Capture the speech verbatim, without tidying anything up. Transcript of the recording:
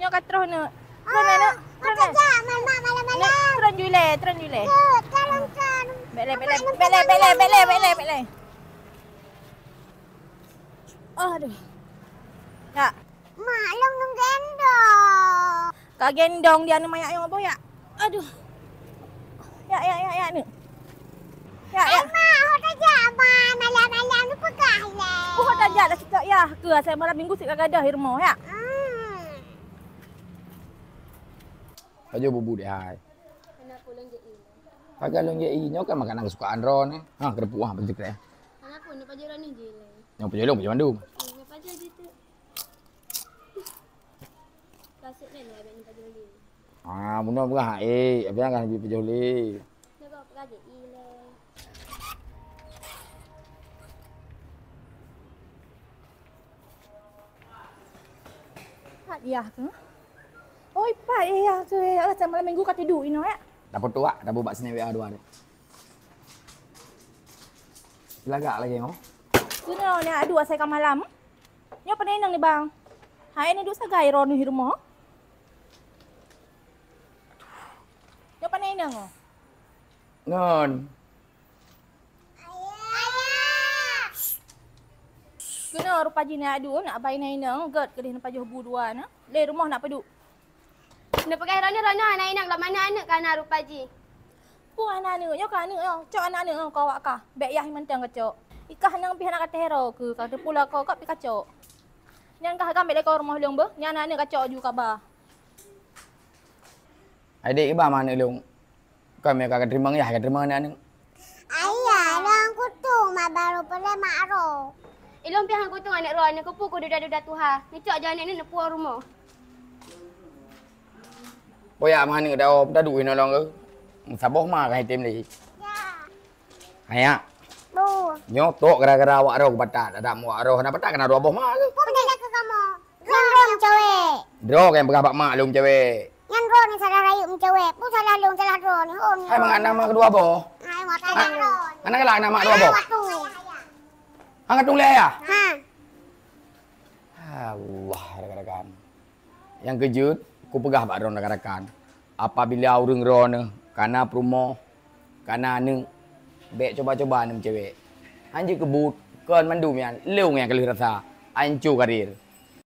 Nyoe ka troh, Neuk. Troh, Neuk, Neuk. Troh, Neuk. Mak, mak, malam-malam. Neuk, troh ju ilèe, troh ju ilèe. Neuk, tolong, tolong. Bèk lé, bèk lé, bèk lé, bèk lé, bèk lé, bèk lé, bèk lé. Aduh. Ya. Mak, lôn neugendong. Ka gendong di aneuk manyak nyoe boh, ya. Aduh. Ya, ya, ya, ya, Neuk. Ya, ya. Ai, Mak, ho tajak, Mak. Malam-malam neupeugah lé. Ho tajak dah sikak, ya. Keu asai malam minggu sik ka gadôh di rumoh, ya. Hmm. Pajoh bubu deh hai. Hana peue lôn jép ie. Pakai lôn jép ie nyoe kan makanan kesukaan droeneuh. Ha, keureupuk ah, beutôi kreh. Hana peue, neupajoh droeneuh jih lé. Nyoe pajoh lôn, pajoh mandum. Nyoe pajoh jih tu. Kasut nyan lah, biar neupajoh lé. Ah, bunoe peugah, eh, apa yang kan pajoh lé. Nyoe kau peugah jép ie lé. Pat yah tu. Oi, pat yah tu. Ya Allah, malam minggu ka tidu inoe, ya. Dapur tuak, dapur bak sini W A dua ni. Lagak lagi, oh. Keunoe ni, aduh, asai ka malam. Nyoe pane inong ni, Bang. Hai, ni duek sagai droeneuh di rumoh. Nyoe pane inong, oh. Ngon. Keunoe rupa jih na adu, nak bai na inong, gèt keudeh neupajoh bu dua na. Lé rumoh nak peuduek. Neupeugah droeneuh, droeneuh hana inong, lom aneuk-aneuk ka na rupa jih. Peue hana aneuk? Nyoe ka aneuk nyoe. Cok aneuk-aneuk nyoe keu awak kah. Bèk yah mantong kacok. Ikah nang pih hana kateuh ro keu ka teupula ko kok pih kacok. Nyan kah gam bèk lé ko rumoh lôn beuh. Nyan aneuk kacok ju kaba. Hai dek, iba ma aneuk lôn. Kami ka teurimong yah, ka teurimong aneuk-aneuk. Ayah, lôn kutung ma baru peureulèe mak roh. Ilôn pih han kutung aneuk roh, aneuk keupeue kududa-duda tuha. Neucok jih aneuk nyoe neupuwoe rumoh. Poyak ma aneuk dah, oh, peudaduek inoe lôn keu. Saboh ma ka item lé. Ya. Ayak. Bu. Nyoe tok gara-gara awak roh kupatat, adak mu awak roh, na patat kana dua boh ma keu. Peue peugah keu kamoe? Lôn droe meucewek. Droe nyang peugah bak mak lôn meucewek. Nyan droe ni salah rayeuk meucewek. Peue salah lôn, salah droe ni. Ho ni. Hai mangat na ma keudua boh. Hai, mak tanya droe. Hana galak na mak dua boh. Waktu. Hang ka tuléh ayah? Ha. Allah, rakan-rakan. Nyang keujeuet, kupeugah bak droeneuh rakan-rakan, apabila ureueng droeneuh kana peurumoh, kana aneuk, bèk cuba-cuba aneuk meucewek. Han jeuet keu buet, kon mandum nyan, lôn nyang ka lheueh rasa, anco karir.